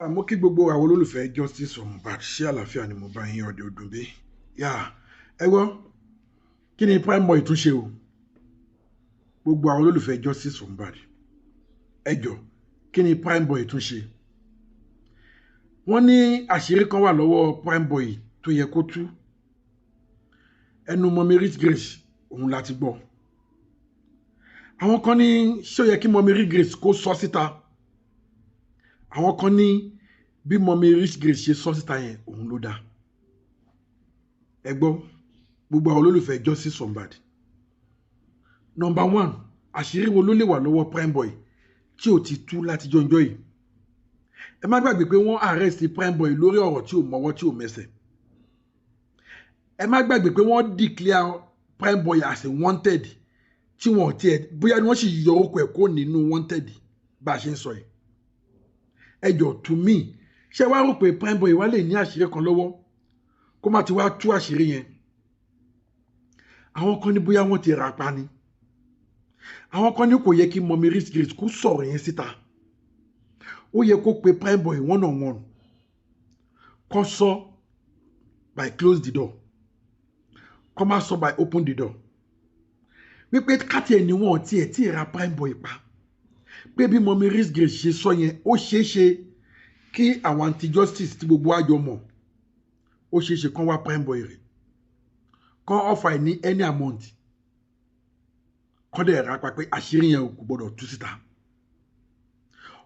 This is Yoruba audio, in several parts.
Mo kí gbogbo àwọn olólùfẹ́ Justice for Mohbad. Ṣé àlàáfíà ni mo bá yín? Ọdẹ ọdún bí yà. Ẹ gbọ́, kí ni Prime Boy tún ṣe o? Gbogbo àwọn olólùfẹ́ Justice for Mohbad, ẹ jọ, kí ni Prime Boy tún ṣe? Wọ́n ní àṣírí kan wà lọ́wọ́ Prime Boy tó yẹ kó tú. Ẹnu Mummy Rich Grace òun láti gbọ́. Àwọn kan ní ṣé ó yẹ kí Mummy Rich Grace kó sọ síta? Àwọn kan ní bí Mummy Rich Grace ṣe sọ síta yẹn, òun ló dáa. Ẹ gbọ́, gbogbo àwọn olólùfẹ́ Justice for Mohbad, number one, àṣírí wo ló lè wà lọ́wọ́ Prime Boy tí ò ti tú láti jọjọ́ yìí? Ẹ má gbàgbé pé wọ́n arrest Prime Boy lórí ọ̀rọ̀ tí ò mọ́wọ́, tí ò mẹsẹ̀. Ẹ má gbàgbé pé wọ́n declare Prime Boy as a wanted, tí wọ́n tiẹ̀ bóyá ni wọ́n sì yọ orúkọ ẹ̀ kó nínú wanted bá a ṣe ń sọ yìí. Ẹ jọ, to me, ṣé wàá rò pé Prime Boy wá lè ní àṣírí kan lọ́wọ́ kó má ti wá tú àṣírí yẹn? Àwọn kan ní bóyá wọ́n ti rà pa ni. Àwọn kan ní kò yẹ kí Mummy Rich Grace kó sọ̀rọ̀ yẹn síta, ó yẹ kó pe Prime Boy one on one, kó sọ by close the door, kó má sọ by open the door, wípé káti ẹ̀ ní wọn tiẹ̀ tí ì ra Prime Boy pa, pé bí Mummy Rich Grace ṣe sọ yẹn, ó ṣeé ṣe kí àwọn anti-justice tí gbogbo àjọ mọ̀, ó ṣeé ṣe kán wá Prime Boy rẹ̀, kán offer ẹ̀ ní any amount, kán dẹ̀ rà pa, pé àṣírí yẹn kò gbọdọ̀ tú síta.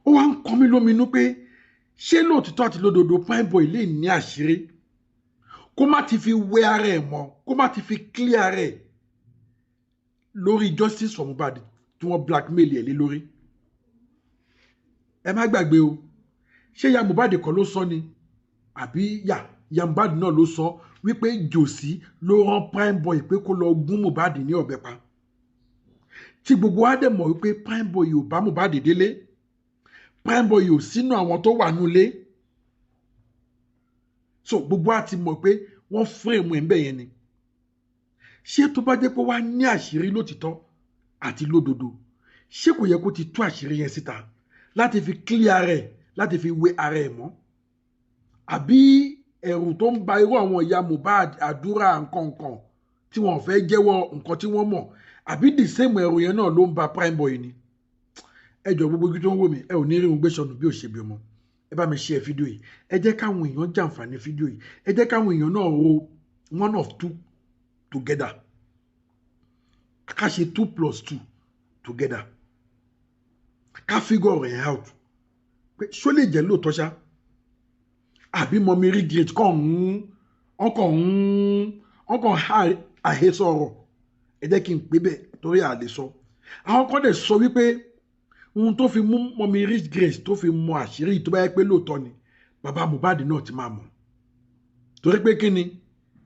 Ó wá ń kọ́ mí lóminú pé ṣé lóòtítọ́ àti lódodo Prime Boy lè ní àṣírí kó má ti fi wé ara ẹ̀ mọ́, kó má ti fi clear ara ẹ̀ lórí Justice for Mohbad tí wọ́n blackmail ẹ̀ lé lórí? Ẹ má gbàgbé o, ṣé ìyá Mohbad kọ́ ló sọ ni, àbí yà ìyá Mohbad náà ló sọ wípé Jòsí ló rán Prime Boy pé kó lọ gún Mohbad ní ọ̀bẹ pa, tí gbogbo wa dẹ̀ mọ̀ wípé Prime Boy ò bá Mohbad délé, Prime Boy ò sínú àwọn tó wà nulẹ̀? So gbogbo wa ti mọ̀ pé wọ́n frame ẹ̀ ń bẹ̀ yẹn ni. Ṣé tó bá jẹ́ pé wá ní àṣírí lótìtọ́ àti lódodo, ṣé kò yẹ kó ti tú àṣírí yẹn síta láti fi clear rẹ̀, láti fi wé ara ẹ̀ mọ́? Àbí ẹ̀rù tó ń ba irú àwọn ìyá Mohbad, àdúrà, nǹkankan tí wọ́n fẹ́ jẹ́wọ́ nǹkan tí wọ́n mọ̀, àbí the same ẹ̀rù yẹn náà ló ń ba Prime Boy ni? Ẹ jọ, gbogbo ojú tó ń wò mí, ẹ ò ní rí òun gbé sọnù bí ò ṣe bí ọmọ. Ẹ bá mi share fídíò yìí, ẹ jẹ́ káwọn èèyàn jàǹfààní fídíò yìí, ẹ jẹ́ káwọn èèyàn náà ro one of two together, ká ṣe two plus two together, ká figure ọ̀rọ̀ yẹn out pé ṣó lè jẹ́ lóòótọ́ ṣá, àbí Mummy Rich Grace kàn ń ọkàn ń ọkàn àhesọ ọ̀rọ̀. Ẹ jẹ́ kí n pè bẹ́ẹ̀ torí à lè sọ. Àwọn kan dẹ̀ sọ wípé ohun tó fi mú Mummy Rich Grace tó fi mọ àṣírí, tó bá yẹ pé lóòótọ́ ni, bàbá Mohbad náà ti máa mọ̀, torí pé kí ni,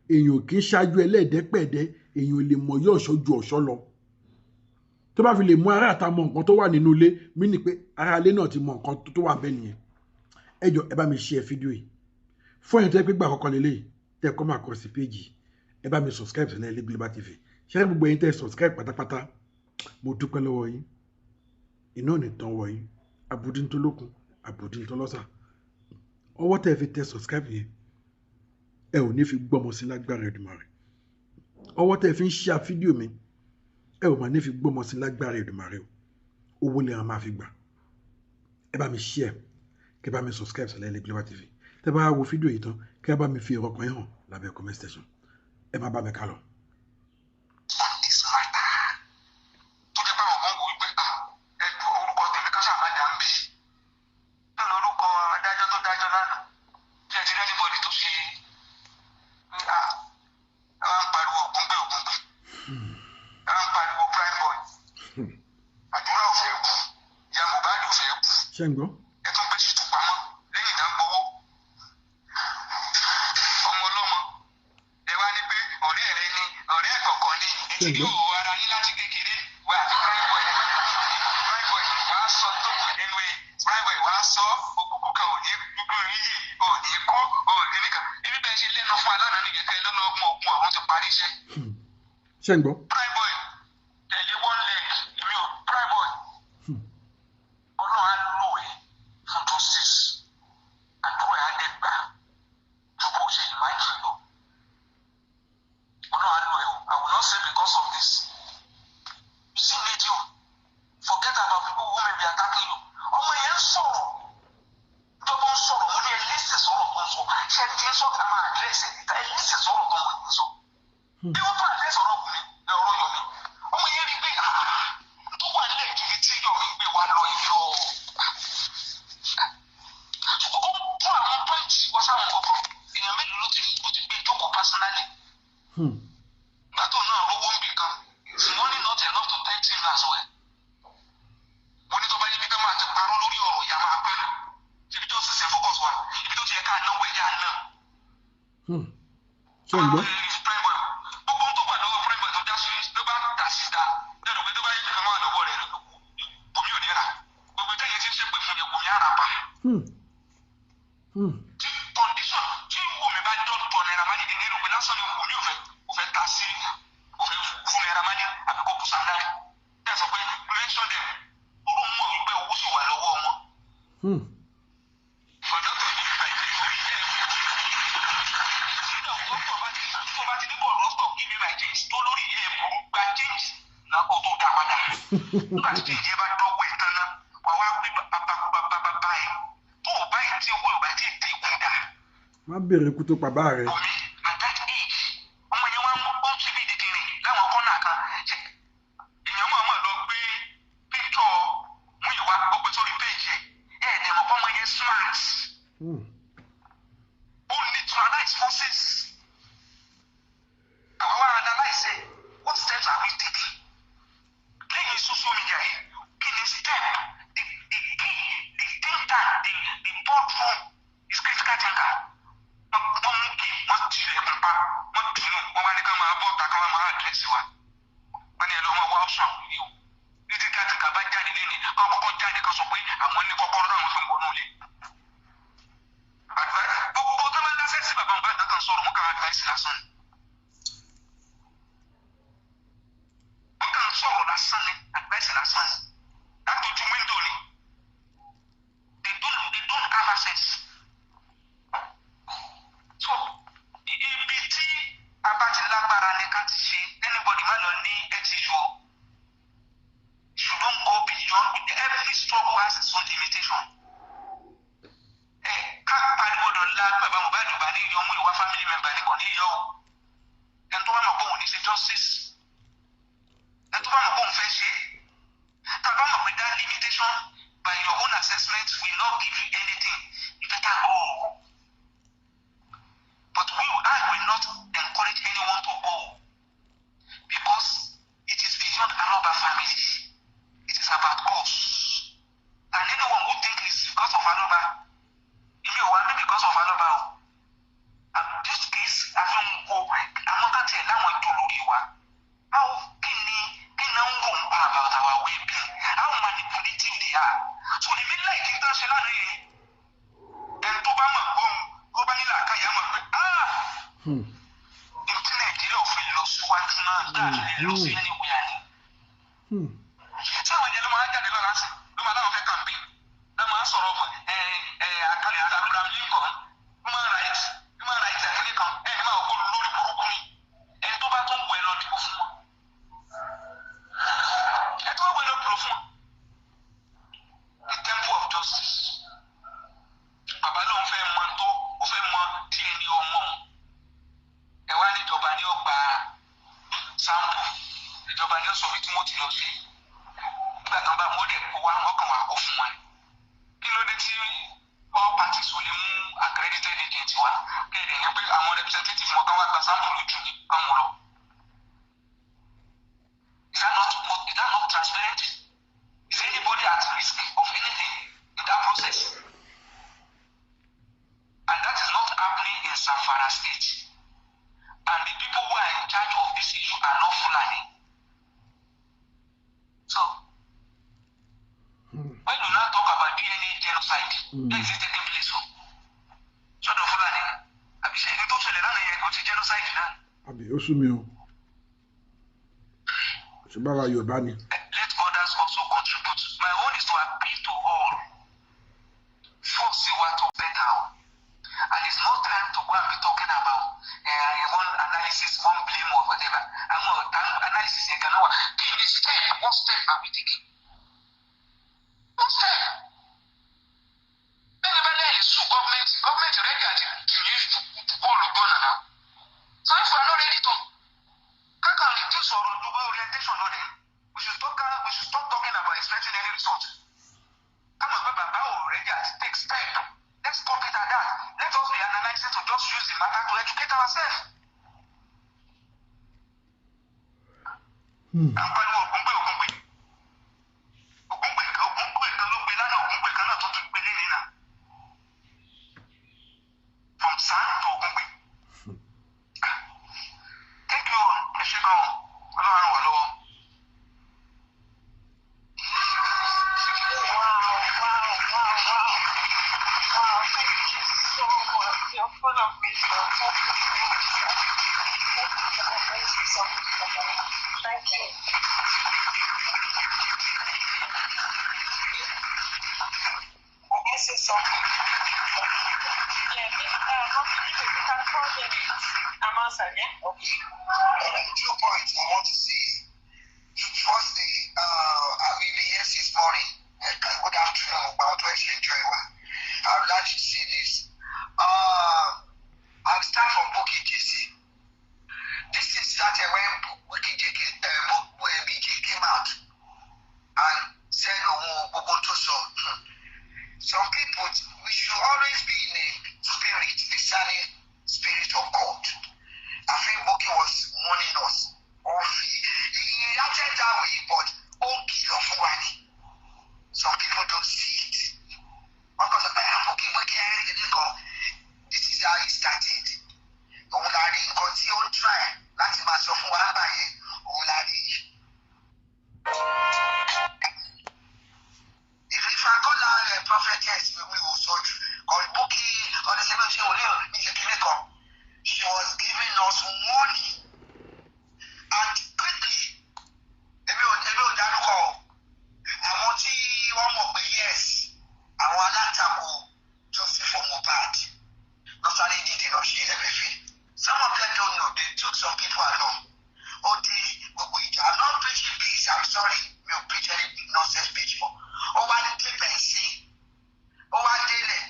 èèyàn kì í ṣáájú ẹlẹ́ẹ̀dẹ́pẹ̀ẹ́dẹ́, èèyàn lè mọ̀ yóò ṣọ́ ju ọ̀ṣọ́ lọ. Tó bá fi lè mú ará àta mọ nǹkan tó wà nínú ilé mí ni pé ará ilé náà ti mọ nǹkan tó wà bẹ́ẹ̀ nìyẹn. Ẹ jọ, ẹ bá mi share fídíò yìí. Fún ẹ̀yin tó yẹ pé gbà àkọ́kọ́ lélẹ́yìí tẹ́ ẹ kọ́ máa kọ sí péjì, ẹ bá mi subscribe sílẹ̀ Ilé Global TV. Ṣé gbogbo ẹ̀yin tẹ́ ẹ subscribe pátápátá, mo dúpẹ́ lọ́wọ́ yín. Iná ò ní tán wọ yín, àbùdíntólókun, àbùdíntólọ́sà. Ọwọ́ tẹ́ ẹ fi tẹ subscribe yẹn, ẹ ò ní fi gbọ́mọ sí lágbára Èdùmàrè. Ọwọ́ tẹ́ ẹ fi ń share fídíò mi, ẹ ò máa ní fi gbọ́mọ sí lágbára Èdùmàrè o. Owó lè máa fi gbà. Ẹ bá mi share, kẹ́ bá mi subscribe sílẹ̀ Ilé Global TV. Tẹ́ bá wo fídíò yìí tán, kẹ́ bá mi fi èrò ọkàn yín hàn lábẹ́ comment section. Ẹ má bá mi ká lọ. On this matter, tó jẹ́ pé àwọn kan wò wípé, ah, ẹ orúkọ tèmi ká ṣáà má dà ń bì ń lórúkọ adájọ́ tó dájọ́ lánàá tí ẹ ti rí anybody tó ṣe pé, ah, ẹ wá ń pariwo Ògúngbè, Ògúngbè, ẹ wá ń pariwo Prime Boy, àdúrà ò fẹ́ kú, ìyá Mohbad ò fẹ́ kú. Ṣé ń gbọ́? Ẹ tún gbé ṣìtú pamọ́ lẹ́yìn ìdá ń gbowó ọmọ ọlọ́mọ. Ẹ wá ní pé ọ̀rẹ́ rẹ ni, ọ̀rẹ́ kọ̀ọ̀kan ni ẹ ti rí òwò ara yín láti kékeré wà àti Prime Boy. Prime Boy, wàá sọ tó kù lẹ́nu ẹ̀. Prime Boy, wàá sọ òkùnkùn kan ò ní gbogbo yíyí, ò ní kú, ò ní nìkan ibi bẹ́ẹ̀ ṣe lẹ́nu fún alánà nìyẹn kẹ́ lọ́nà ọgbọ̀n ogun ọ̀run ti parí iṣẹ́. Ṣé ń gbọ́? Prime Boy, tẹ̀lé one leg èmi ò. Prime Boy, Ọlọ́run á lò ẹ́ fún justice. Ìgbà tó náà rówó ń bì kan, is money not enough to tempt him as well? Mo ní tó bá yẹ bí ká máa ti parọ́ lórí ọ̀rọ̀ ìyá máa pa. Ṣèbí justice ẹ̀ focus wa, ibi tó ti yẹ ká náwó ẹ̀yà náà. Ṣé ń gbọ́? Prime Boy, gbogbo ohun tó wà lọ́wọ́ Prime Boy tó dá sí ló bá dà síta lẹ́nu pé tó bá yẹ kí wọ́n wà lọ́wọ́ rẹ̀, Wùmí ò ní rà. Gbogbo tẹ́yẹ tí ń ṣépè fún yẹn, Wùmí á rà pa. Tí condition tí Wùmí bá dọ́dọ̀ Naira Marley ní nínú pé lásán ni Wùmí ò fẹ́ ta sí, ò fẹ́ fún Naira Marley àbí kó kú Sam Larry. Ẹ sọ pé mention them, orú mọ̀ wípé owó sì wà lọ́wọ́ wọn. Kọ̀dọ́tọ̀ ní tó bá ti ní kọ̀dọ́tọ̀, give me my change, tó lórí ẹ̀ burú, gba change náà kó tó dá padà. Nígbà tí change yẹn bá dọ́wọ́ ẹ̀ tán náà, wà wá pé bàbá bàbá bàbá ẹ̀ tó o báyìí tí owó ò bá ti dínkù dà. Má bèrè ikú tó pa bá rẹ. Wùmí at that age, ọmọ yẹn wá ń ó ń ṣe bí dídìrín láwọn kọ́nà kan. Ṣé èèyàn máa máa lọ gbé píktọ̀ Múyìwá, ó gbé sórí péjì ẹ̀, ẹ̀ dẹ̀ mọ̀ pọ́nmọ yẹn smart, ó neutralize forces. Àwa wá analyse ẹ̀, what steps are we taking lẹ́yìn social media yìí? Kí ni step? The key, the think tank, the boardroom is critical thinker. Wọ́n mú kí wọ́n tilẹ̀kùn pa, wọ́n dùnú, wọ́n wá ní ká máa bọ́ ta, ká máa address wa. Wọ́n ní ẹ lọ́ máa wá option yìí o. Critical thinker bá jáde lẹ́nu, ká kọ́kọ́ jáde, ká sọ pé àwọn ní kọ́kọ́rọ́ náà, wọ́n fi ń wọnú ilé. Gbogbo tó máa ń lásẹ̀ sí bàbá wọn bá kan sọ̀rọ̀, wọn kàn advice lásán ni. Wọ́n kàn sọ̀rọ̀ lásán ni, advice lásán ni. Látọjú window ni. They don't have access. So ibi tí a bá ti lágbára ni ká ti ṣe. Anybody má lọ ní health issue o. You don't go beyond. Every struggle has its own limitation. Ẹ ká pariwo dọ̀la, bàbá Mohbad bá ní yọ Múyìwá, family member ní kò ní yọ o. Ẹni tó bá mọ̀ pé òun ní ṣe justice, ẹni tó bá mọ̀ pé òun fẹ́ ṣe é, tá a bá mọ̀ pé that limitation by your own assessment will not give you anything, you better go. But I will not encourage anyone to go because it is beyond Aloba family. It is about us. And anyone who think it's because of Aloba, èmi ò wá ní because of Aloba o. And this case, àfi ń wo àwọn kan tiẹ̀ láwọn ètò lórí wa. How, kí ni ń rò ń pa about our well-being? How manipulative they are. So èmi like n tán ṣe lánàá yẹn. Ẹni tó bá mọ̀ pé òun tó bá nílò àkàyà mọ̀ pé ah, ntí Nàìjíríà ò fi lọ síwájú náà, dáàbì lè lọ sí anywhere ni. Sáwọn yẹn ló máa jáde lọ́la sí, ló máa láwọn fẹ́ campaign, ló máa sọ̀rọ̀ ẹ ẹ àkàlẹ̀ Abraham Lincoln, human rights, human rights àkíní kan, ẹ ní máa kó lórí burúkú ni. Ẹni tó bá tún wù ẹ lọ dìbò fún wọn. Ẹ tó wù ẹ lọ dìbò fún wọn. The temple of justice. Bàbá lòun fẹ́ mọ tó, ó fẹ́ mọ DNA ọmọ òun. Ẹ wá níjọba ní ó gba sample, ìjọba ní ó sọ bí tí wọ́n ti lọ ṣe. Nígbà tán bá wọ́n dẹ̀ kó wá, wọ́n kàn wá kó fún wa. Kí ló dé tí all parties ò lè mú accredited agent wá? Kéde ní pé àwọn representative wọn kan wá gba sample lójú ní kán mú lọ. Is that not transparent? Is anybody at risk of anything in that process? And that is not happening in Zamfara State. And the people who are in charge of this issue are not Fulani. So, when you now talk about DNA genocide, where is it taking place? O? Sọ́dọ̀ Fulani. Àbí ṣe èyí tó ṣẹlẹ̀ lánàá yẹn kò ti genocide náà? Àbí ó sú mi o, ṣùgbọ́n àwa Yorùbá ni. Let others also contribute. My own is to appeal to all. Force wa to better. And it's no time to go and be talking about one analysis, one blame or whatever. Àwọn ọ̀tá analysis yẹn gan náà wà. Kí ni step? What step are we taking? What step? Bẹ́ẹ̀ni bá lẹ́yìn sue government, government ready àti tìyí bọ́ọ̀lù gbọ́nà náà. So if we are not ready to kákan reduce ọ̀rọ̀ ju orientation lọ dẹ̀, we should stop talking about expecting any result. Ká mọ̀ pé bàbá ò ready àti take step. Let's stop it at that. Let us be analysing to just use the matter to educate ourselves. À ń pariwo Ògúngbè, Ògúngbè, Ògúngbè, Ògúngbè kan ló gbé lánàá, Ògúngbè kan náà tó tún gbé lẹ́nìí náà. From SAN to Ògúngbè. Thank you all. Ẹ ṣé gan-an. Ọlọ́run ràn wá lọ́wọ́. Wow. Wow, thank you so much. You're full of wisdom. Thank you so much, sir. Thank you for that amazing service. Thank you. I say something. Yeah, Mommy, you can 4 minutes. I'm outside, yeah? Okay. 2 points I want to say. Firstly, I will be here this morning. Good afternoon. About to enjoy. I would like to say this. I'll start from Bukky Jesse. This is started when Bukky BJ came out and said, "Oh, gbogbo tó sọ." Some people, we should always be in a spirit, discerning spirit of God. I think Bukky was warning us. Ó fi he acted that way, but ó kìlọ̀ fún wa ni. Some people don't see it. Wọ́n kàn sọ pé, "Ah, Bukky, Bukky ẹ̀ ẹ́ nìkan." This is how it started. Òun la rí nǹkan tí ó ń try láti máa sọ fún wa nígbà yẹn. Òun la rí. If I call her a prophetess, we will sort. Cause Bukky, ọ̀dẹ̀sẹ̀ ṣe wòlíì ní ṣe kíní kan. She was giving us warning. And quickly, èmi ò dárúkọ o. Àwọn tí wọ́n mọ̀ pé yes, àwọn alátakò justice for Mohbad. Lọ́sàrẹ́ dìde lọ ṣe everything. Some of them don't know, they took some people along. Ó dé gbogbo ìjà. I'm not preaching peace, I'm sorry. Mi ò preach any nonsense preach for. Ó wá dé bẹ́ẹ̀ sí. Ó wá délẹ̀.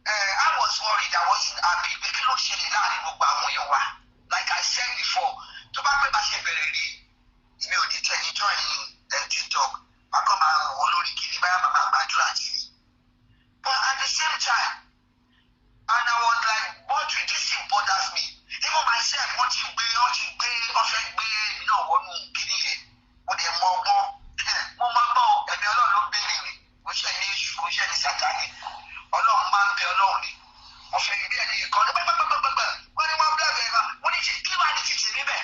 I was worried, I wasn't happy pé kí ló ṣẹlẹ̀ láàrin gbogbo àwọn èèyàn wa. Like I said before, tó bá pẹ́ bá ṣe bẹ̀rẹ̀ rí, mi ò ní tẹ̀lé join TikTok. Má kàn máa wọ lórí kìíní báyà máa gbàdúrà tì. But at the same time, and I was like, what this thing bothers me. Even myself, wọ́n ti gbé, wọ́n fẹ́ gbé èmi náà wọnú kìíní yẹn. Mo dẹ̀ mọ ọgbọ́n. Mo mọ ọgbọ́n o, ẹ̀mí Ọlọ́run ló ń béèrè mi. Kò ṣe ní èṣù, kò ṣe ní Sátánì. Ọlọ́run máa ń bẹ Ọlọ́run ni. Wọ́n fẹ́ gbé ẹni kan ní pẹ́pẹ́pẹ́pẹ́. Wọ́n ní wọ́n bẹ̀rẹ̀ bẹ̀rẹ̀. Wọ́n ní ṣe kí wàá ní tìtì níbẹ̀.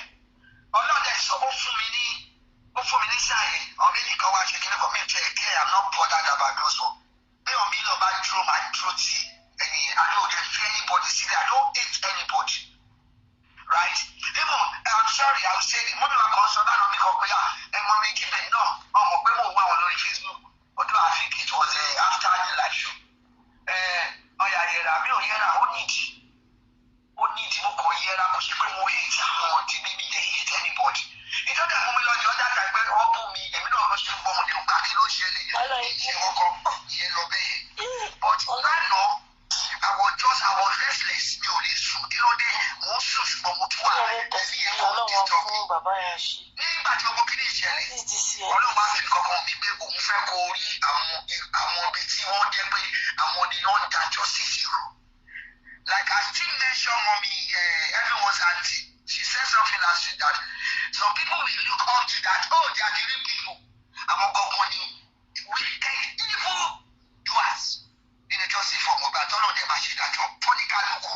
Ọlọ́run dẹ̀ sọ, ó fún mi ní sáà yẹn. Àwọn méjì kan wá ṣe kíní kan mi tẹ̀ kí I'm not bothered about those one. Bí wọn mi lọ bá dúró, máa dúró tì ẹni. I don't dey fear anybody sílẹ̀. I don't hate anybody. Right? Even, I'm sorry, I will say it. Mummy wa kan sọ lánàá mi kan pé à ẹ mọ mi jíbẹ̀ náà ọmọ pé mò ń wá wọn lórí Facebook. Although I think it was after the live show. Ọ̀yà yẹra mi ò yẹra, ó nídìí. Ó nídìí, mo kàn yẹra, kò ṣe pé mo hate àwọn tí mi dey hate anybody. Ìjọba mú mi lọ the other time pé wọ́n bú mi, èmi náà lọ ṣe ń gbọ́ mo lè gbà kí ló ṣẹlẹ̀. Ṣé wọ́n kọ́ ìyẹn lọ bẹ́ẹ̀? But lánàá, I was restless, mi ò lè sùn, kí ló dé? Mò ń sùn ṣùgbọ́n mo tún wà ẹ̀mí yẹn kàn disturb mi. Nígbà tí gbogbo kìíní ìṣẹ̀lẹ̀, Ọlọ́run máa fi kankan mi pé òun fẹ́ kó rí àwọn ibi tí wọ́n jẹ́ pé àwọn ni wọ́n ń da justice rú. Like I still mention mommy, everyone's auntie. She said something last week that some people will look up to that. Oh, they are the real people. Àwọn gangan ni wicked evil doers nínú justice for Mohbad, tọ́lọ́ dẹ̀ máa ṣe ìdájọ́ fọ́nìkálukú.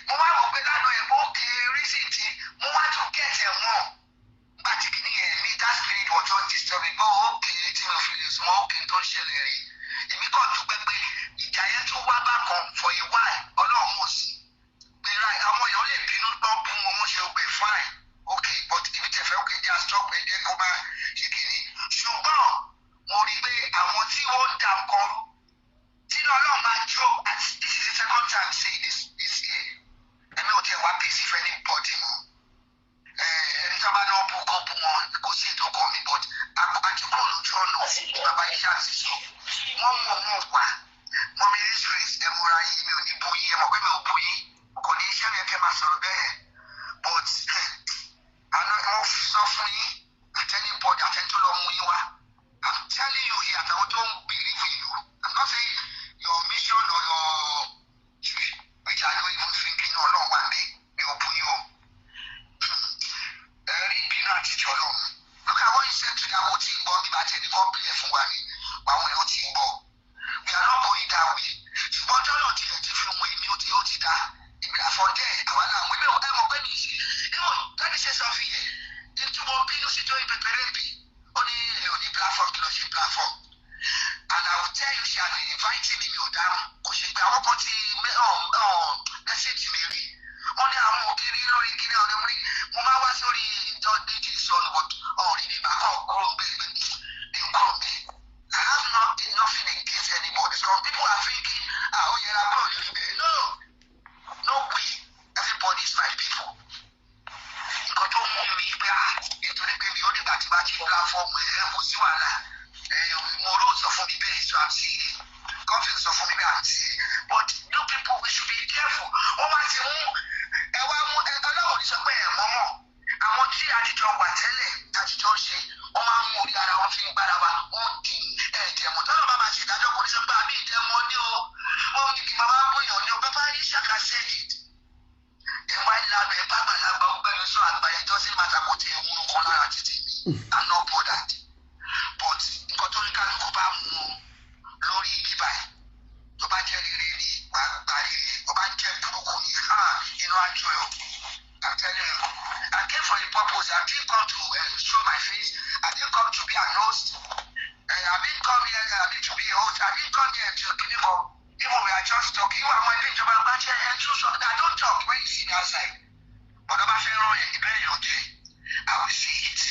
Mo wá rò pé lánàá ẹ̀ ó kéré reason tí mo wá tún get ẹ̀ wọ́n. Nígbà tí kìíní yẹn mi, that spirit was just disturbing pé ó kéré tí mi ò fi lè sùn mọ́, ó kéré tó ń ṣẹlẹ̀ rí. Èmi kàn dúpẹ́ pé ìjà yẹn tún wá bákan for a while, Ọlọ́run mọ̀ sí. Pé right, àwọn èèyàn lè bínú gbọ́ bú wọn, wọ́n ṣe gbẹ fine. Okay, but èmi tẹ̀ fẹ́ okay jẹ́ stop ẹ jẹ́ kó bá ṣe kìíní. Ṣùgbọ́n mo rí i pé àwọn tí wọ́n ń da nǹkan rú, tí Ọlọ́run máa jó, and this is the second Ishaka said it. Ẹ wá ìlànà ẹ bá àgbàlagbà ó gbẹnu sọ àgbà yẹn doesn't matter kó tiẹ̀ wúnú kan lára títì mi. I'm not bothered. But nǹkan tó ní kálukú bá mú un lórí bíbá ẹ̀ tó bá jẹ́ rere ni wàá gba rere, tó bá jẹ́ burúkú ni ha inú àjọ ẹ̀ o. I'm telling you, I came for a purpose. I didn't come to show my face. I didn't come to be a host. I didn't come here I mean, to be a host. I didn't come here to kiniko. Even we are just talking. Even àwọn ilé ìjọba bá ṣe ẹ tún sọ. I don't talk when you see me outside. But ọba fẹ́ rán ẹ̀ ìbẹ́ẹ̀ yóò jẹ́. I will see it.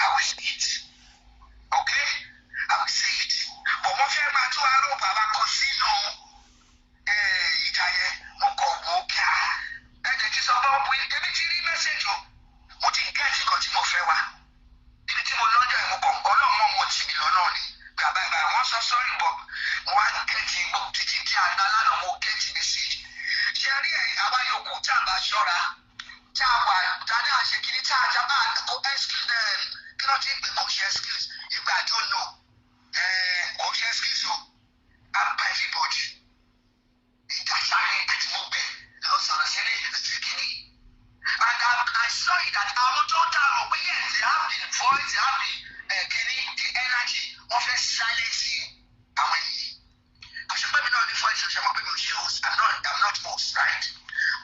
I will see it. Okay? I will see it. But wọ́n fẹ́ máa tún aró bàbá kan sínú ìjà yẹn. Mo kọ̀ wò ó kíá. Ẹ̀jẹ̀ ti sọ fún ọ bóyá èmi ti rí message o. Mo ti gẹ́ẹ̀tì kan tí mo fẹ́ wá. Ibi tí mo lọ́jọ́ yẹn mo kọ̀ ọlọ́run mọ̀ mo tì mí lọ́nà ni. Bàbá ìgbà wọ́n sọ sọ́rí bọ̀. Mo wá gẹ́ẹ̀tì gbogbo títí di àná lánàá mo gẹ́ẹ̀tì message. Ṣé rí ẹ̀ àwa yòókù tá a bá ṣọ́ra? Tá a wà dáadáa àṣekiri tá a já bá kó excuse kí ló ti ń pè kó ṣe excuse ìgbà I don't know kò ṣe excuse o. I'm everybody. Ìjà sáré àti gbogbo ẹ̀ lọ sọ̀rọ̀ sílé àti kìíní. And I saw it that àwọn tó ń dàrú pé yes they have the voice, they have the kìíní, the energy, wọ́n fẹ́ silence àwọn ènìyàn. Kò ṣe pé mi náà ní voice o ṣe mọ̀ pé mi ò ṣe host, I'm not host, right?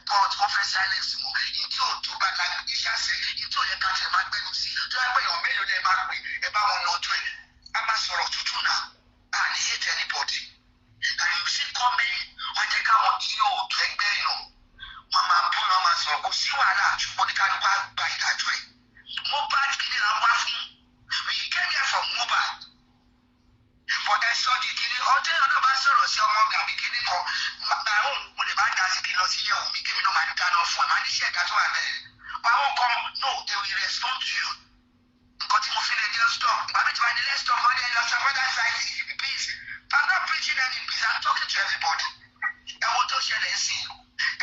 But wọ́n fẹ́ silence wọn. Ìtí ò tó bá la iṣẹ́ ṣe, ìtí ò yẹ ká tẹ̀ máa gbẹ́nu sí. Tó yẹ pé èèyàn mélòó lẹ máa pè ẹ bá wọn nà ọjọ́ ẹ̀. A máa sọ̀rọ̀ tútù náà. I hate anybody. And you see coming, wọ́n jẹ́ káwọn tí yóò tó ẹgbẹ́ èèyàn. Wọ́n máa bú wọn máa sọ̀rọ̀ kò sí wàhálà ṣùgbọ́n oníkálukú á gba ìdájọ́ ẹ̀. Mohbad kìíní la wá fún. We came here for Mohbad. But ẹ sọ di kìíní, ọjọ́ ìyọ̀ náà bá sọ̀rọ̀ sí ọmọ mi àbí kìíní kan, my own mo lè bá dá sí kí n lọ sí yẹ̀wò mi, kémi náà máa dáná fún ẹ, máa ní iṣẹ́ ẹ̀ka tó wà bẹ́ẹ̀. But àwọn kan, no, they will respond to you. Nǹkan tí mo fi lè jẹ́ stop. Ìgbà mi ti wá ní let's stop, wọ́n ní ẹ lọ sọ further side peace. I'm not preaching any peace, I'm talking to everybody. Ẹ wo tó ṣẹlẹ̀ sí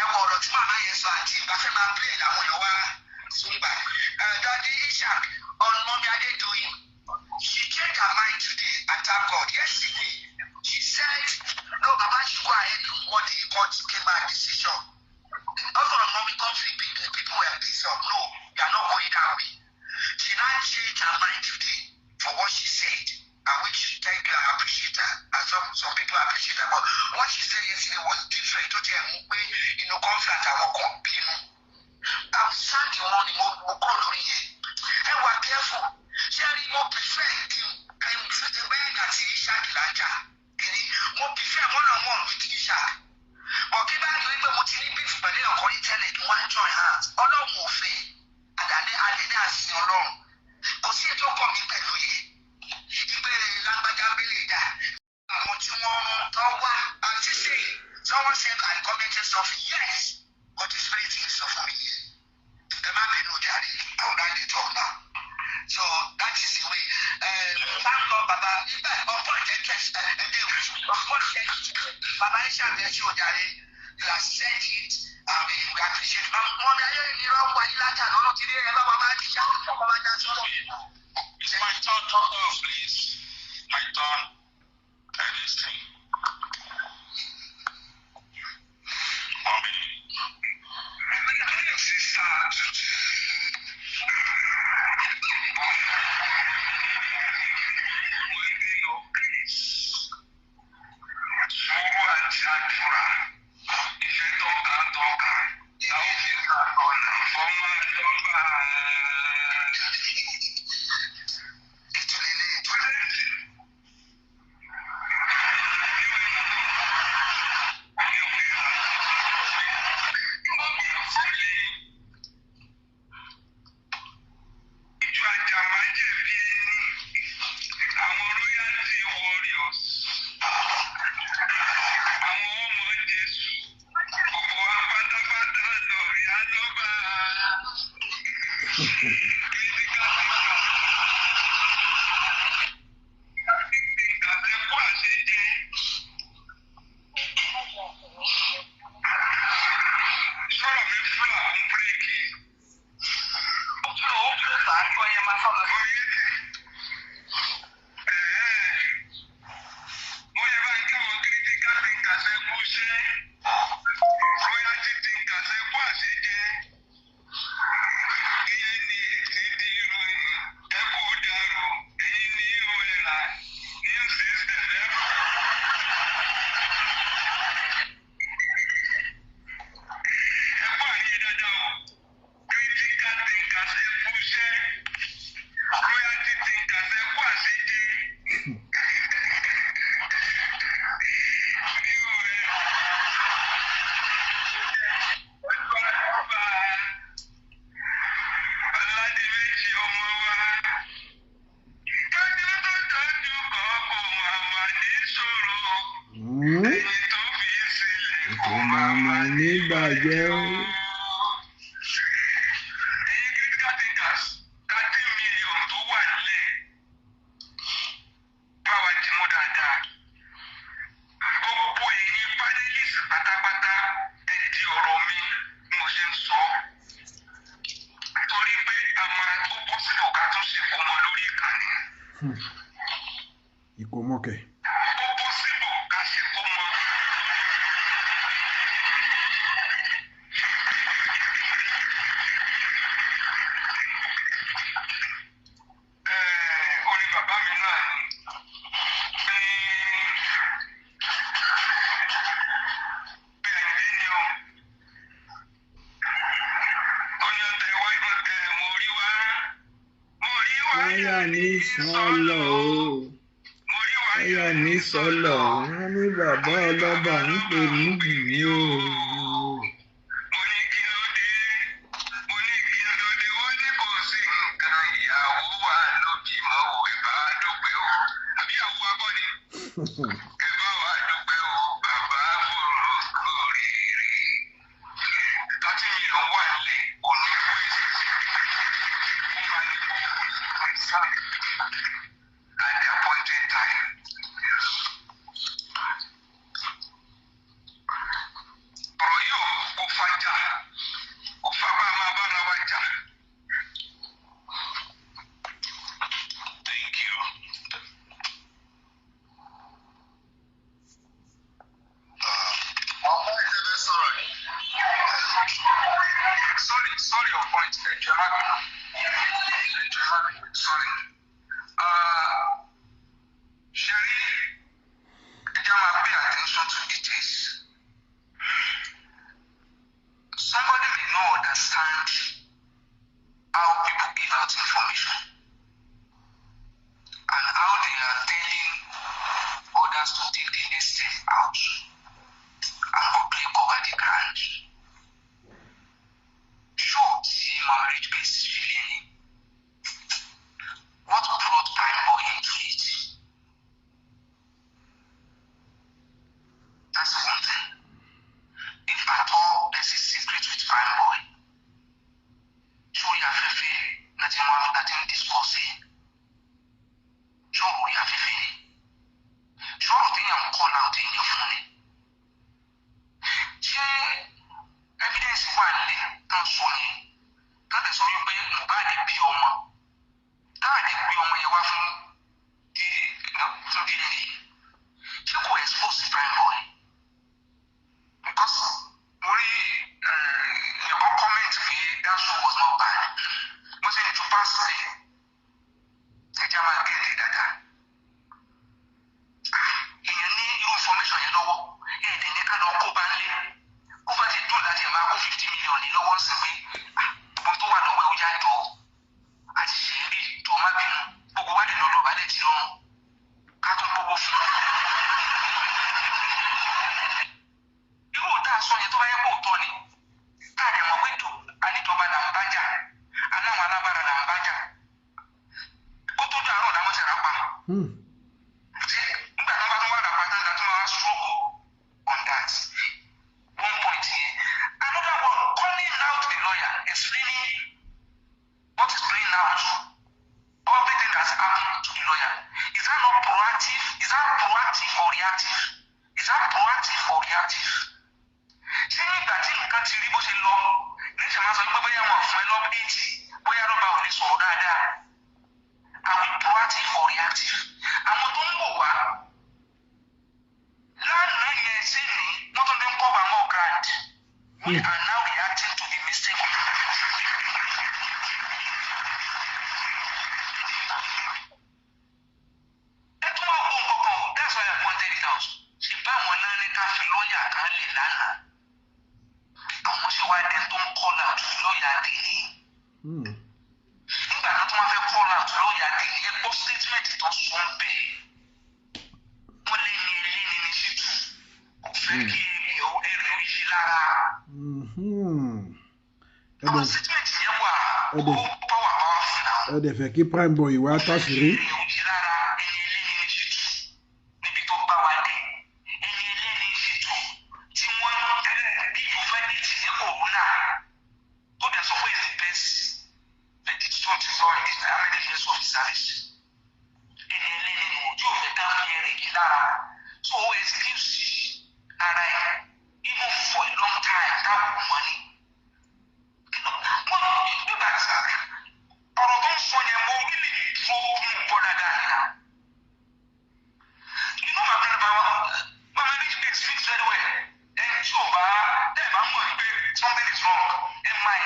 ẹ wo ọ̀rọ̀ tí màmá yẹn sọ àti ìgbà fẹ́ máa play làwọn èèyàn wá sórí bá. Daddy Ishaq on Mummy Adedoyin, she changed her mind today and thank God. Yesterday, she said, no, Baba should go ahead with what the court came out decision. Also on Mummy conflict, people were pissed off. No, we are not going that way. She now changed her mind today for what she said, and which thank you, I appreciate her. And some people appreciate her. But what she said yesterday was different. Tó tiẹ̀ mú pé inú conflict àwọn kan bínú. I'm sad wọn ni mo kúrò lórí yẹn. Ẹ wà careful. Ṣé rí mo prefer kí n bẹ́ẹ̀ àti Ishaq lájà. Kìíní mo prefer one on one with Ishaq. But kí bá yọ pé mo ti ní beef pẹ̀lú ọkọ ní tẹ́lẹ̀ kí wọ́n á join hands. Ọlọ́run ò fẹ́. Àdàlẹ́ alẹ́ ní àsìn Ọlọ́run. Kò sí ètò ọkọ mi pẹ̀lú yẹn. Ìgbé lágbájá bẹ́lẹ̀ dà. Àwọn tí wọ́n tọ́ wá àti ṣe someone said I commented something, yes, but the spirit is sọ fún mi yẹn. Ẹ má bínú jàre, I will round it up now. So that is the way. Thank God, Baba. Ọ̀pọ̀ ìjẹ́kẹ̀ ẹ̀ẹ́dẹ̀ ọ̀pọ̀ ìjẹ́kẹ̀ Baba Ishaq ẹ̀ ṣe òjàre. You have said it and we appreciate it. Mọ̀mí ayé ìnira ń wáyé látà lọ́nà tí ẹ bá wà máa ti ṣá ọkọ̀ máa dá sọ́rọ̀. It's my turn to talk, please. My turn. I listen. Mommy. Sister. Waiting of peace. Sùúrù àti àdúrà. Ìfẹ́ tọ́ka tọ́ka. Táwọn fi gbà ọ̀nà fọ́mà lọ́ba. Ìtúlẹ̀ ìtúlẹ̀. Ìjọ àjàmájẹ̀bi ẹni, àwọn royalty warriors, àwọn ọmọ Jésù, gbogbo wa pátápátá lọ̀rí àlọ́bà. Critical thinker ẹ̀kọ́ àṣejẹ. Sọ̀rọ̀ mi fúlà ń bírèkì. Ó tún ó tún bá a gbọ́ yẹn máa sọ̀rọ̀. Mo yẹ bá ń káwọn critical thinkers. ṣòro. Hmm. Ẹni tó fi sílẹ̀ Kò máa ma ní bàjẹ́ o. Ẹ̀yin critical thinkers, 30 million tó wà nílẹ̀, bá wa dì mú dáadáa. Gbogbo ẹ̀yin panelist pátápátá, ẹ di ọ̀rọ̀ mi bí mo ṣe ń sọ. Torí pé a máa tó possible ká tún ṣe kó mọ lórí ìkànnì. Ìkómọkẹ̀. Ó possible ká ṣe kó mọ. Orin bàbá mi náà ni pé pé àìdí ni o. Ó ní ọ̀tẹ̀ wá ẹ̀ mo rí wá. Mo rí Wáyà ní sọ́lọ̀ o. Mo rí wáyà Wáyà ní sọ́lọ̀. Wọ́n ní bàbá ọlọ́ba ń pè ní bìbí o. Mo ní kí ló dé? Mo ní kí ló dé? Wọ́n ní kò sí nǹkan, ìyàwó wa ló bímọ o, ẹ bá dúpẹ́ o. Àbí ìyàwó wa kọ́ ni? Ẹ bá wa dúpẹ́ o, bàbá fòrò kórìíre. 30 million wà nílẹ̀, kò ní waste. Ó máa ní kó concern at the appointed time. Ọ̀rọ̀ yìí ò kò fàjà, kò fà bá a máa bára wa jà. Thank you. Ọmọ ìṣẹ̀lẹ̀ sọ̀rọ̀ ni. Sorry, sorry, your point. Ẹ jọ̀ọ́, má bínú. Ẹ jọ̀ọ́, má bínú. Sorry. Ṣe rí, ẹ jẹ́ máa pay attention to details. Somebody may not understand how people give out information and how they are telling others to take the next step out and quickly cover the ground. Show tí marriage case fi lé ní. What brought Prime Boy into it? That's one thing. If at all there's a secret with Prime Boy, sórí afẹ́fẹ́ láti wá láti ń discuss ẹ̀. Sọ̀rọ̀ orí afẹ́fẹ́ ni. Sọ̀rọ̀ téèyàn ń call out èèyàn fún ni. Ṣé evidence wà nílẹ̀ tán sọ yẹn? Tán tẹ̀ sọ wípé Mohbad bí ọmọ. Táà dẹ̀ gbé ọmọ yẹn wá fún fún DNA. Ṣé kò expose Prime Boy? Because mo rí èèyàn kan comment pé that show was not bad. Mo ṣe ní ju pass ẹ̀. Ẹ jẹ́ á máa gé ẹ̀ dáadáa. Èèyàn ní irú information yẹn lọ́wọ́. Ẹ̀ẹ́dẹ̀ ní ká lọ kó bá ń lé. Kó bá ti dùn láti ẹ̀ máa kó 50 million ní lọ́wọ́ sí pé ah, gbogbo tó wà lọ́wọ́ ẹ̀ ó yá jọ àti ṣe é rí jọ, má bínú. Gbogbo wa lè lọ dọ̀bálẹ̀ tí lọ́rùn. Ká tún gbogbo fún un. Irú òótọ́ aṣọ yẹn, tó bá yẹ kó òótọ́ ni, tá a dẹ̀ mọ̀ pé aníjọba là ń bá jà, aláwọn alágbára là ń bá jà. Kó tó dàárọ̀ làwọn ti rà pa. Ṣé nígbà tó bá tún wà rà pa tán, la tún máa struggle on that one point yẹn? Another one, calling out the lawyer, explaining what is playing out, everything that's happened to the lawyer. Is that not proactive? Is that proactive or reactive? Is that proactive or reactive? Ṣé nígbà tí nǹkan ti rí bó ṣe lọ ní ṣe máa sọ pé bóyá wọn fún ẹ l' update, bóyá lọ́ba ò lè sọ̀rọ̀ dáadáa? Are we proactive or reactive? Àwọn tó ń wò wá lánàá yẹn sí ní wọ́n tún ti ń cover more ground. We are now reacting to the mistake. Ẹ tún wá wo nǹkan kan o. That's why I pointed it out. Ṣe báwọn náà ní ká fi lọ́ọ̀yà kan lè lánàá, àwọn ṣe wá dé tó ń call out lọ́ọ̀yà tèmi? Nígbà tó tún wá fẹ́ call out lọ́ọ̀yà tèmi, ẹ gbọ́ statement tó sọ ń bẹ̀. Wọ́n lé ní eléni ní ṣìtú, kò fẹ́ kí ẹrù yí lára. Àwọn statement yẹn wà ó power powerful now. Ẹ dẹ̀ fẹ́ kí Prime Boy wá táṣìírí. Ẹrù yí lára ẹni eléni ní ṣìtú níbi tó bá wa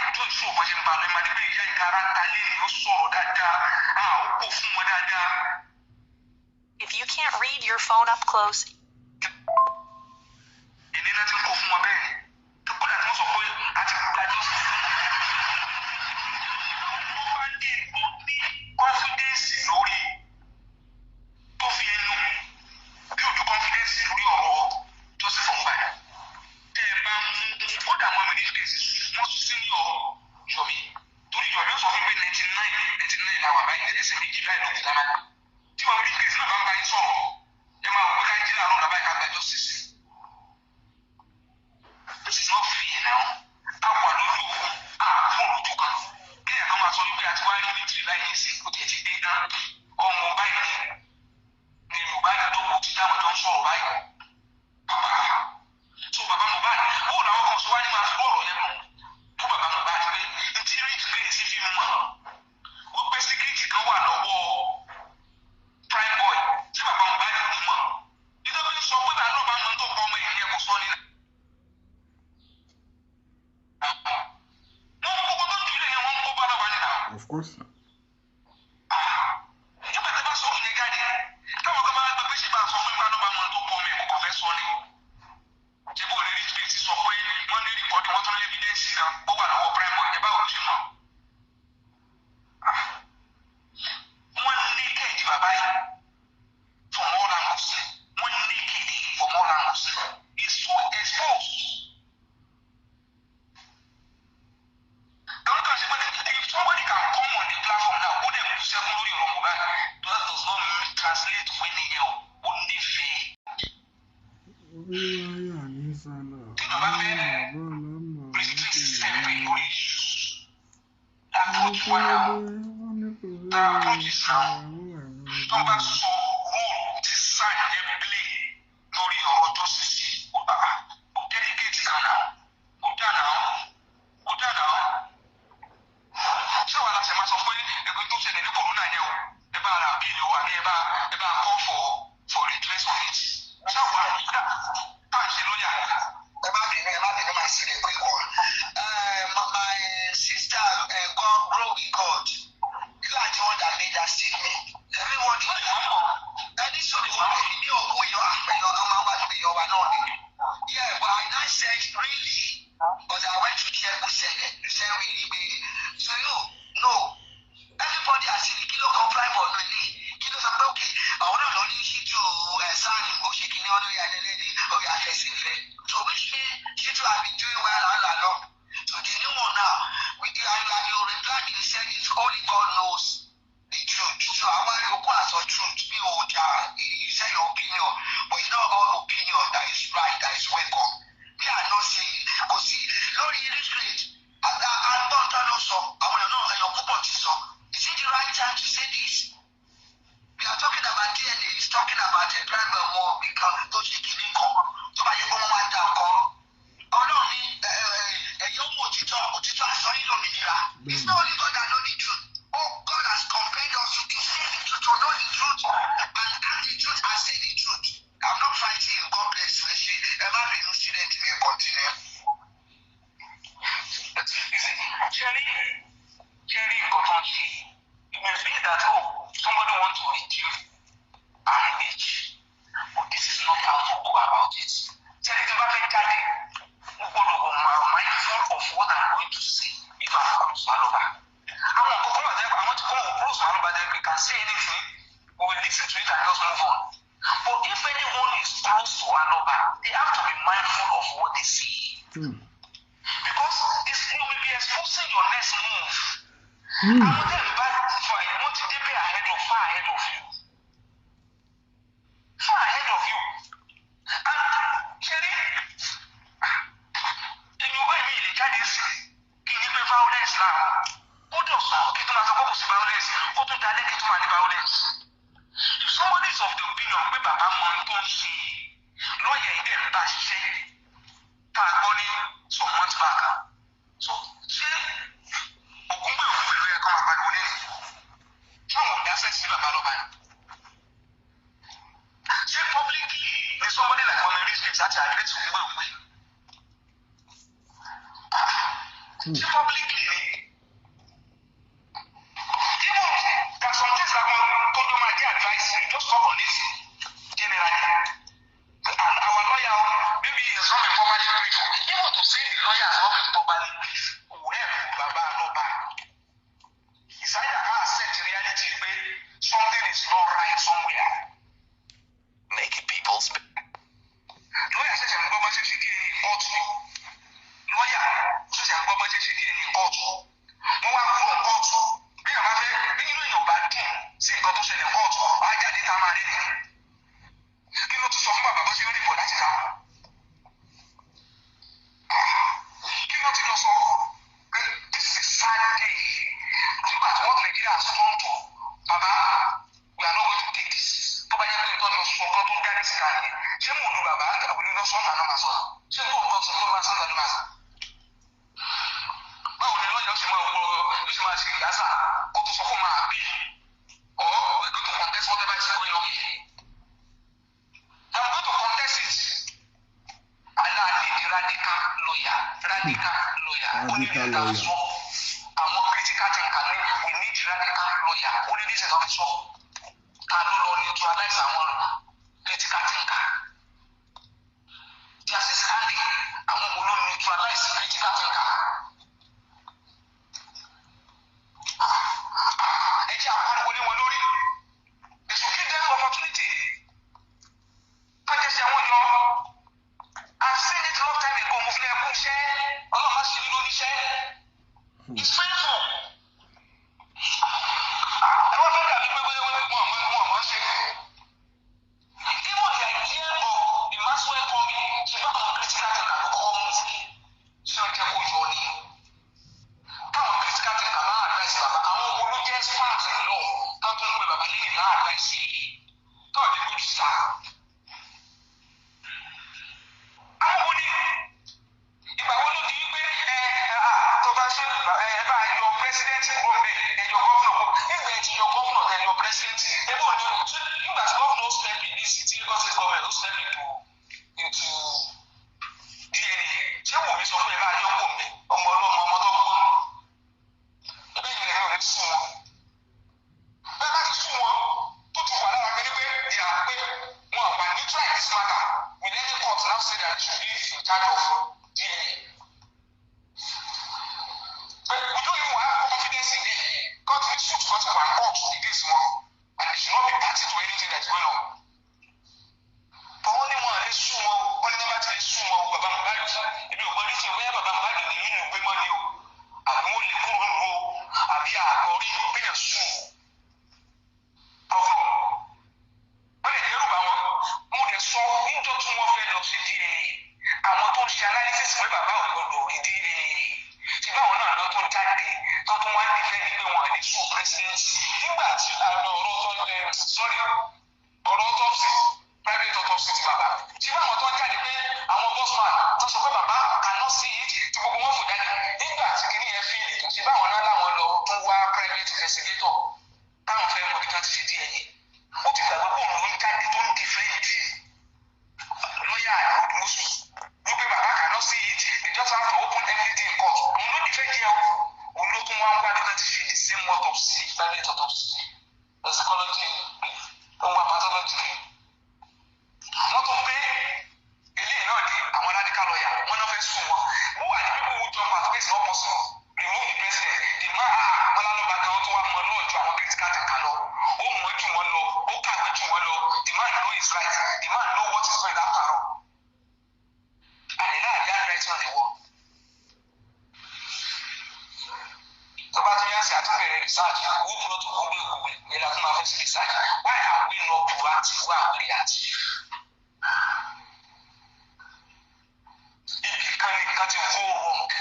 enjoy show bó ṣe ń ba lọ, ẹ máa ní pé ìyá ìka ara ta lé ní, ó sọ̀rọ̀ dáadáa, ó kó fún wọn dáadáa. If you can't read your phone up close, Èmi náà ti ń kó fún wọn bẹ́ẹ̀ tó kódà tí wọ́n sọ pé a ti gba justice. Ó wá dé, ó ní confidence lórí tó fi ẹnu build confidence lórí ọ̀rọ̀ justice for Mohbad. Tẹ́ ẹ bá mú kódà àwọn méjì cases, wọ́n senior Yomi, torí Yomi ó sọ fún mi pé 99 99 làwà báyìí, ẹsẹ̀ méjì báyìí ló kù tá a máa gbé. Tí wọ́n méjì cases náà bá ń bá yín sọ̀rọ̀, ẹ máa wò pé ká jí láàárọ̀ làbáyé ká gba justice. This is not fair now. A wà lójú ogun, a fún olójú kan. Kéèyàn kan máa sọ wípé a ti wá rí méjì báyìí ní ìsìn, ó tiẹ̀ ti dé tán. Ọmọ báyìí ni Mohbad jókòó tí táwọn jọ ń sọ̀rọ̀ báyìí. Bàbá so bàbá Mohbad, bó làwọn kan sọ wá ní máa fi ọ̀rọ̀ yẹn mú fún bàbá Mohbad pé ntí Rich Grace fi mọ̀ wípé secret kan wà lọ́wọ́ Prime Boy tí bàbá Mohbad ò ní mọ̀. Nítorí sọ pé bàbá náà bá mọ tó pọ̀ ọmọ ìyẹn kò sọ ní. Wọ́n kó gbogbo tó jùlọ yẹn, wọ́n kó bá lọ́ba nínú. Of course. Nígbà tí a bá sọ yẹn jáde, táwọn kan máa gbé pé ṣe bá a sọ fún ìgbà lọ́ba mọ tó pọ̀ ọmọ ẹ̀kọ́ kan fẹ́ sọ ni. Ṣé bó lè Rich Grace sọ pé wọ́n ní record, wọ́n tún ní evidence kan ó wà lọ́wọ́ Prime Boy, ẹ báwo ló ṣe mọ̀? Wọ́n naked bàbá yìí from all angles. Wọ́n naked from all angles. It's so exposed. Àwọn kan ṣe pé if somebody can come on the platform now, ó dẹ̀ kú sẹ́kún lórí ọ̀rọ̀ Mohbad, that does not translate pé nìyẹn o, ó nífẹ̀ẹ́. Orí wáyà ní sálọ. Tí bàbá fẹ́ restrict step lórí issues, approach wa now, the approach is now, tó bá sọ role tí SAN yẹn play lórí ọ̀rọ̀ justice, ó ó delicate kan náà, ó dà náà, ó dà náà. Ṣé wàá láṣẹ máa sọ pé ẹgbẹ́ tó ṣẹlẹ̀ ní coroner yẹn o, ẹ bá ra appeal o, àbí ẹ bá call for redress of it? Ṣé wàá tá à ń ṣe lọ́yà? Ẹ má bínú, ẹ má bínú, my silly quick one. My sister, God grow with God. You are the one that made that statement. Everyone, Wọ́n lè máa mọ̀. Ẹni sọ̀rọ̀ wọn pè ní òkú èèyàn àpèyàn ọmọ wa èèyàn wa náà ni. Yeah, but I now said really, but I went to check who said it. You said really pé so you no everybody has seen kí ló comply for no ilé kí ló sọ pé okay, àwọn náà lọ ní Ṣítù ẹ̀ sáàni ó ṣe kí ni wọ́n lórí ayẹlẹ́ni ó yà fẹsẹ̀fẹ́. So which mean Ṣítù have been doing well all along. So the new one now, with the and you reply me, you said it's only God knows the truth. So àwa yòókù àsọ truth bí o jà, you say your opinion, but it's not all opinion that is right, that is welcome. We are not saying kò sí lórí Rich Grace agbọ́ntàn ló sọ, àwọn èèyàn náà èèyàn púpọ̀ ti sọ. Is it the right time to say this? We are talking about DNA. He's talking about a private one because tó ṣe kìíní kan tó bá yẹ kó wọ́n máa da nǹkan rú. Ọlọ́run ní ẹ̀yọ́ mú òtítọ́, òtítọ́ aṣọ yín lómìnira. It's not only God that know the truth. Oh, God has compelled us to say the truth, to know the truth, and act the truth and say the truth. I'm not fighting you. God bless you. Ẹ ṣe, ẹ má bínú, student mi, continue. You see, Cherry, Cherry nǹkan tó ń ṣe. It may be that, oh, somebody want to reduce our image, but this is not how to go about it. Cherry tí n bá fẹ́ jáde, mo gbọ́dọ̀ wọ my mindful of what I'm going to say if I'm close to Aloba. Àwọn nǹkan kan wà tẹ́lẹ̀, àwọn tí kò close to Aloba, then we can say anything, we will listen to it and just move on. But if anyone is close to Aloba, they have to be mindful of what they say. Because you will be exposing your next move. Àwọn tẹ̀ ń bá fa ẹ̀, wọ́n ti débẹ̀ ahead of far ahead of you. Far ahead of you. And ṣeré, èmi ò bá èmi lè jáde sí kí ní pé violence láàárọ̀. Ó dọ̀sán kí tó máa sọ pé kò sí violence, kó tó dalẹ́ kí tó máa ní violence. If somebody is of the opinion pé bàbá mọ ohun tó ń ṣe, lọ́ọ̀yà yìí dẹ̀ ń bá ṣiṣẹ́ tá a gbọ́ ní some months back. So ṣé Ògúngbè ògúngbè ló yẹ kó máa pariwo lẹ́nu? Ṣáwọn ò ní access sí bàbá lọ́ba ni? Ṣé publicly ni somebody like Mummy Rich Grace láti address Ògúngbè ògúngbè? Ṣé publicly ni? Even there are some things that wọn tó jọ máa jẹ́ advice, you just talk on it generally. And our lawyer, maybe he has not been properly briefed. Even to say the lawyer has not been properly briefed kò help bàbá lọ́ba. It's either ká accept reality pé something is not right somewhere. Naked people's Lọ́yà ṣẹ̀ṣẹ̀ ń gbọ́ bá ṣe ṣe DNA kóòtù. Lọ́yà ṣẹ̀ṣẹ̀ ń gbọ́ bá ṣe ṣe DNA kóòtù. Wọ́n wá kúrò kóòtù. Bí àwọn afẹ́ bí inú èèyàn ò bá dùn sí nǹkan tó ṣẹlẹ̀ kóòtù, á jáde tá a máa rẹ́rìn. Kí ló tún sọ fún bàbá bó ṣe ń rìn bọ̀ láti ta? Kí ló ti lọ sọ? Pé this is a sad day. Look at what Nigeria has come to. Baba, we are not going to take this. Tó bá jẹ́ pé nǹkan lọ sọ kan tó jáde síta nìyẹn. Ṣé mò ń lu bàbá àwọn onílọ sọ́ọ̀tà náà máa sọ? Ṣé nǹkan nǹkan sọ tó máa sọ́ọ̀tà ló máa sọ? Báwo ni lọ́ọ̀yà ó ṣe máa wọ ló ṣe máa ṣe ìyáṣà kó tó sọ fún máa bí? Or we go to contest whatever is going on here. They are going to contest it. Allah need radical lawyer, radical lawyer. Ó ní Radical bí ká lawyer. sọ. Àwọn critical thinker ní we need radical lawyer. Ó ní bí ìṣẹ̀tàn fi sọ. Ta ló lọ neutralize àwọn critical thinker? They are still standing. Àwọn wo ló neutralize critical thinker? Ẹ jẹ́ àpariwo lé wọn lórí. They should give them opportunity. Kájẹ́sí àwọn yọ. I've seen it long time ago. Mo fi lè kú iṣẹ́. Ọlọ́run má ṣe nílò oníṣẹ́. It's painful. Ẹ wọ́n fẹ́ dàbí pé bóyá wọn àmọ́ ṣe. Even the idea of the Maxwell coming, ṣe bá àwọn critical thinker ló kọ́kọ́ mú fún. Ṣé ó jẹ́ kó yọ ni? Táwọn critical thinker máa advice bàbá, àwọn wo ló jẹ́ expert in law ká tó ń pè bàbá lẹ́yìn náà advice yìí? Táwọn ti gbójú sá. Àwọn wo ni? Ìgbà wo ló di wípé ẹ ẹ à tó bá ṣe ẹ ẹ bá yọ president kúrò ń bẹ̀, ẹ yọ governor kúrò nígbà ẹ ti yọ governor tẹ yọ president, ẹ bò ní nígbà tí governor step in ní city, Lagos State government ó step into DNA, ṣé Wùmí sọ fún ẹ bá yọ kúrò ń bẹ̀? Ọmọ ọlọ́mọ ọmọ tó gbọ́n ẹbẹ́ yìí lẹ́yìn ò ní sùn wọn bẹ́ẹ̀ bá ti sùn wọn tó ti wà lára pé they are pé wọn wà neutral in this matter. Will any court now say that they should be in charge of DNA? But we don't even have confidence in them. Court ní suit kan ti wà court against wọn and they should not be party to anything that is going on. But wọ́n ní wọn lè sùn wọn o, wọ́n ní nọ́mbà ti lè sùn wọn o. Bàbá Mohbad, èmi ò gbọ́ ní sìn bóyá bàbá Mohbad ní nínú ìgbé mọ́ ni o, àbí wọ́n lè kúrò nínú o, àbí àkọ́rí péyàn sùn gọ́fọ̀. Wọ́n lè dẹ́rù bá wọn. Mo lè sọ níjọ́ tí wọ́n fẹ́ lọ sí DNA, àwọn tó ń ṣe analysis pé bàbá ò gbọdọ̀ rí DNA, ṣé báwọn náà lọ tó jáde tó tún wá ń defend pé wọn lè sùn president nígbà tí àwọn ọ̀rọ̀ tó ń sorry, ọ̀rọ̀ autopsy, private autopsy ti bàbá, ṣé báwọn tó ń jáde pé àwọn bossman tó sọ pé bàbá cannot see it, tí gbogbo wọn fò jáde nígbà tí kìnìún yẹn fi ìtàn, ṣé báwọn náà láwọn lọ tún wá private investigator táwọn fẹ́ mọ ibi tí wọ́n ti ṣe DNA? Ó ti gbàgbé pé òun ló ń jáde tó ń defend lọ́yà Odùmọ̀ṣù wípé bàbá cannot see it, they just have to open everything in court. Òun ló defend yẹ o, òun ló tún wá ń wá bí wọ́n ti ṣe the same autopsy, private autopsy, toxicology, ó ń wá pathology. Wọ́n tún gbé eléyìí náà dé. Àwọn radical lawyer wọ́n náà fẹ́ sùn wọn. Who are the people who jump at it's not possible, remove the president, the man? Ah, wọn lálọ́ bá gan tó wá mọ lọ́ọ̀ ju àwọn critical thinker lọ, ó mọ̀ jù wọ́n lọ, ó kàwé jù wọ́n lọ. The man know his right, the man know what is going after all, and the náà handwriting on the wall. Tó bá tún yá sí àtúnbẹ̀rẹ̀ research, who brought Google? Google ní la tún máa fẹ́ sí research. Why are we not proactive? Why are we reactive? Ibi kan ní nǹkan ti go wrong,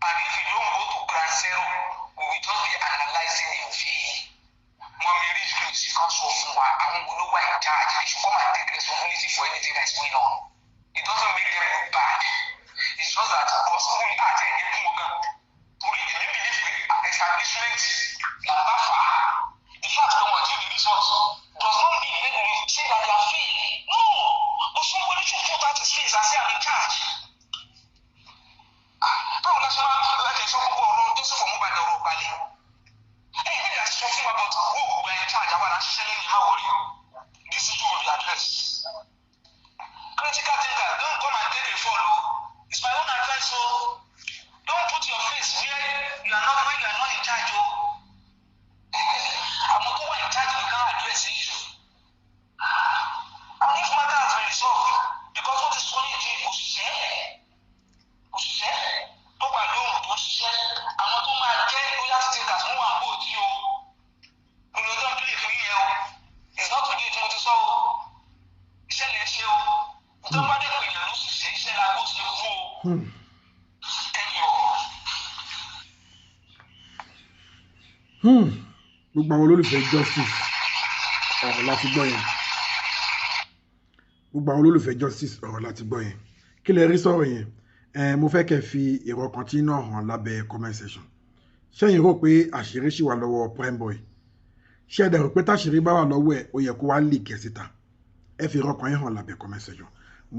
and if you don't go to ground zero, we will just be analysing in vain. Mummy Rich Grace kan sọ fún wa, àwọn wo ló wà in charge? They should come and take responsibility for anything that is going on. It doesn't make them look bad, it's just that because wọ́n àti ẹ̀yẹ kún wọn gan torí èmi believe pé establishment là bá fà á. The fact pé wọn achieve the result does not mean make we say that they are fail. Ẹ jọ̀ọ́. Gbogbo àwọn olólùfẹ́ justice, ọ̀rọ̀ láti gbọ́ yẹn. Gbogbo àwọn olólùfẹ́ justice, ọ̀rọ̀ láti gbọ́ yẹn. Kí lẹ rí sọ̀rọ̀ yẹn? Ẹ mo fẹ́ kẹ́ fi èrò ọkàn tí náà hàn lábẹ́ comment section. Ṣẹ́yìn rò pé àṣírí ṣì wà lọ́wọ́ Primeboy? Ṣé ẹ dẹ̀ rò pé táṣírí bá wà lọ́wọ́ ẹ̀, ó yẹ kó wá leak ẹ̀ síta? Ẹ fi èrò ọkàn yín hàn lábẹ́ comment section.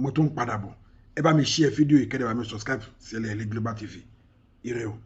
Mo tún ń padà bọ̀. Ẹ bá mi share fídíò yìí, kẹ́ dẹ̀ bá mi subscribe sí Ẹlẹ́yẹlé Global TV. Ire o.